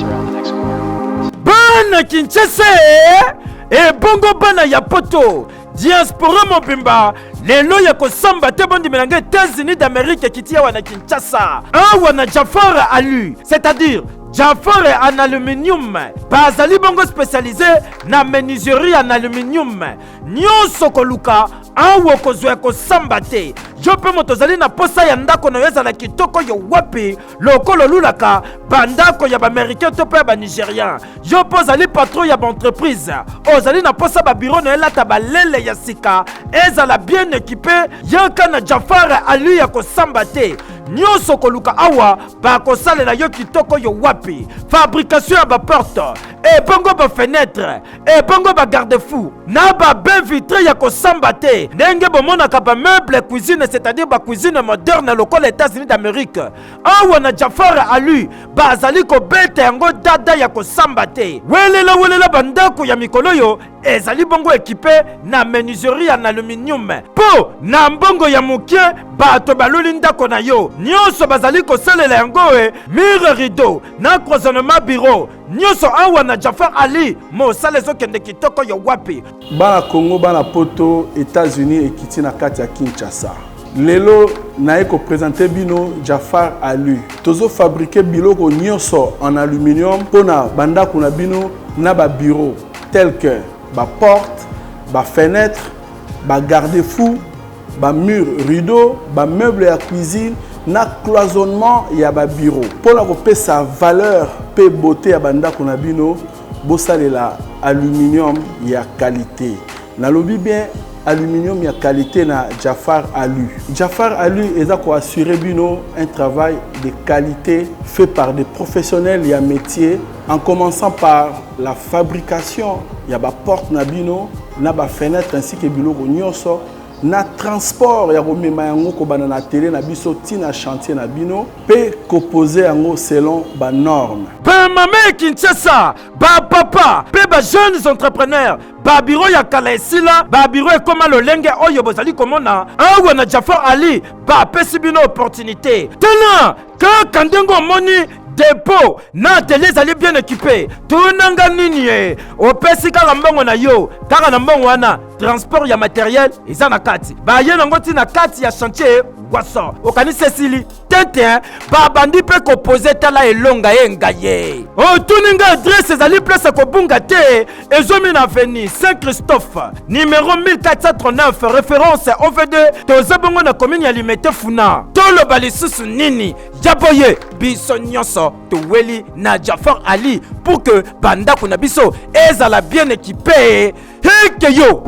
It's around the next corner. Bana Kinshasa ebongo bana ya poto diaspora mobimba lelo ya kosamba te bondimela ngai États-Unis d'Amérique ekiti awa na Kinshasa, awa na Jafar Alu, c'est-à-dire Jafar en aluminium. Bazali bongo spécialisé na menuiserie en aluminium. Nyonso koluka awa okozwa ya kosamba te. Yo mpe moto ozali na posa ya ndako na yo ezala kitoko yo wapi, lokola olulaka bandako ya baaméricain to mpe ya banigérien. Yo mpe ozali patron ya baentreprise, ozali na posa babiro na yo elata balele ya sika, ezala bien équipé, yaka na Jafar Ali ya kosamba te. Nyonso koluka awa bakosalela yo kitoko yo wapi. Fabrication ya baporte, ebongo bafenêtre, ebongo bagarde-fou na babaie vitrée ya kosamba te. Ndenge bomonaka bameuble cuisine, c'est-à-dire bacuisine moderne lokola États-Unis d'Amérique, awa na Jafar Alu bazali kobeta yango dada ya kosamba te. Welela welela, bandako ya mikolo oyo ezali bongo équipé na menuiserie ya aluminium, mpo na mbongo ya moke bato baluli ndako na yo nyonso bazali kosalela yango e mur, rideau na cloisonnement bureau, nyonso awa na Jafar Ali mosala ezokende kitoko yo wapi. Bana Congo, bana poto, États-Unis ekiti na kati ya Kinshasa. Lelo naye koprésenter bino Jafar Alu. Tozofabriquer biloko nyonso en aluminium mpona bandako na bino na babureau, tel que baporte, bafenêtre, bagarde-fou, bamur, rideau, bameuble ya cuisine na cloisonnement ya babureau. Mpona kopesa valeur mpe beauté ya bandako na bino, bosalela aluminium ya qualité. Nalobi bien, aluminium ya qualité na Jafar Alu. Jafar Alu eza koassurer bino un travail de qualité fait par des professionnels ya métier, en commençant par la fabrication ya baporte na bino na bafenêtre ainsi que biloko nyonso, na transport ya komema yango kobanda na atelier na biso ntina chantier na bino, mpe kopose yango selon banorme. Bamama ya Kinshasa, bapapa mpe bajeunes entrepreneurs, babiro ya kala esila, babiro ekóma lolenge oyo bozali komona awa. Na Jafar Ali bapesi bino opportunité. Tala kaka ndenge omoni dépôt na atelier ezali bien équipé. Tunanga nini ye, opesi kaka mbongo na yo, kaka na mbongo wana transport ya matériel eza na kati, baye nango ntina kati ya chantier waso. Okanisi esili tete, babandi mpe kopose. Tala elonga ye ngai ye otuni nga adresse, ezali place ya kobunga te. Ezomi na avenue Saint Christophe, numéro 1439, référence OVD. Toza bongo na commune ya Limete Funa. Toloba lisusu nini ya boye? Biso nyonso toweli na Jafar Ali pour que bandako na biso ezala bien équipé. Heke yo.